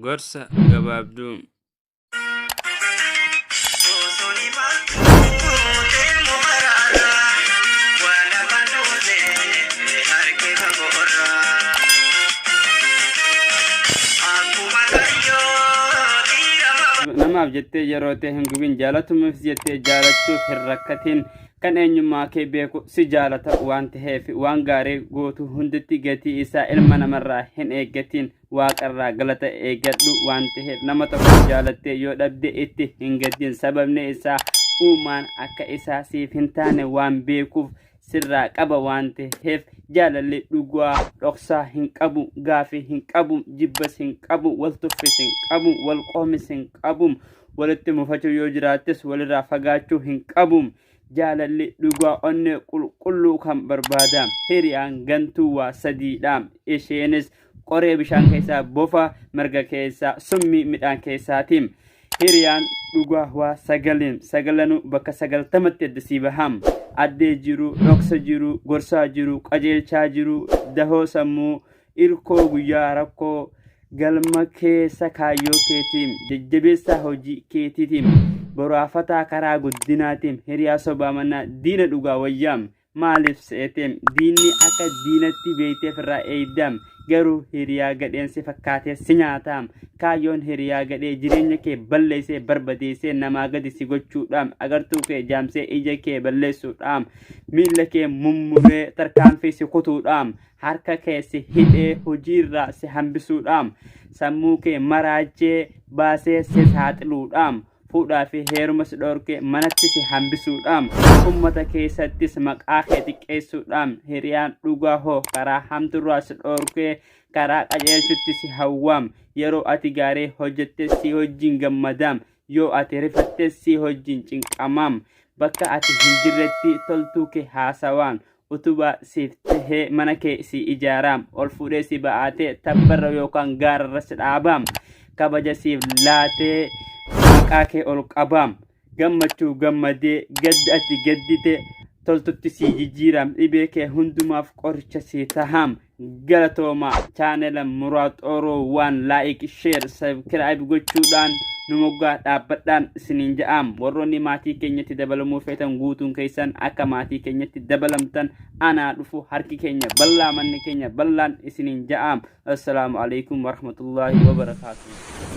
Gorsa gabaabduu. Namaaf jettee yeroo tee hin gubin, jaalatumaafis jettee jaalachuuf hin rakkatin. Kan eenyummaa kee beeku si jaalata waan taheef, waan gaarii gootu hundatti gatii isaa ilma namarraa hin eeggatin, waaqarraa galata eeggadhu waan taheef. Nama tokko jaalattee yoo dhabde itti hin gaddin, sababni isaa uumaan akka isaa siif hin taane waan beekuuf sirraa qaba waan taheef. Jaalalli dhugaa dhoksaa hin qabu, gaafii hin qabu, jibbas hin qabu, wal tuffis hin qabu, wal qoomis hin qabu, walitti mufachuu yoo jiraattes walirraa fagaachuu hin qabu. Jaalalli dhugaa onnee qulqulluu kan barbaada. Hiriyaan gantuu waa sadiidha. Isheenis qoree bishaan keessaa, bofa marga keessaa, summii midhaan keessaati. Hiriyaan dhugaa waa sagaliin sagalanuu bakka 90tti adda sii baham. Addee jiru, dhoksa jiru, gorsaa jiru, qajeelchaa jiru, dahoo sammuu, irkoo guyyaa rakkoo, galma keessa kaayyoo keetiin, jajjabeessaa hojii keetiitiin, boraafataa karaa guddinaatiin. Hiriyaa sobaa mannaa diina dhugaa wayyaam. Maaliif se'eteem? Diinni akka diinatti beektee ofirraa eeydaam. Garuu hiriyaa gadheen si fakkaatee si nyaataam. Kaayyoon hiriyaa gadhee jireenya kee balleessee barbadeessee namaa gadi si gochuudhaam. Agartuu kee jaamsee ija kee balleessuudhaam. Miilla kee mummuree tarkaanfii si kutuudhaam. Harka kee si hidhee hojiirraa si hambisuudhaam. Sammuu kee maraachee baasee si saaxiluudhaam. Fuudhaa fi heeruma si dhorkee manatti si hambisuudhaam. Ummata keessattis maqaa kee xiqqeessuudhaam. Hiriyaan dhugaa hoo karaa hamturraa si dhorkee karaa qajeelchutti si hawwaam. Yeroo ati gaarii hojjette si wajjin gammadaam. Yoo ati rifattes si wajjin cinqamaam. Bakka ati hin jirretti toltuu kee haasawaam. Utubaa siif tahee mana kee si ijaaraam. Ol fuudhee si ba'aatee tabbarra yookaan gaararra si dhaabaam. Kabaja siif laatee maqaa kee ol qabaam. Gammachuu gammadee gadda ati gaddite toltutti sii jijjiiraam. Dhibee kee hundumaaf qoricha sii tahaam. Galatooma. Chaanela Muraad Oro waan like, share, subscribe gochuudhaan nu moggaa dhaabbadhaan isiniin ja'aam. Warroonni maatii keenyatti dabalamuu feetan guutuun keessan akka maatii keenyatti dabalamtan anaa dhufu. Harki keenya bal'aa, manni keenya bal'aan isiniin ja'aam. Assalaamu alaikum warahmatullaahi wabarakaatuh.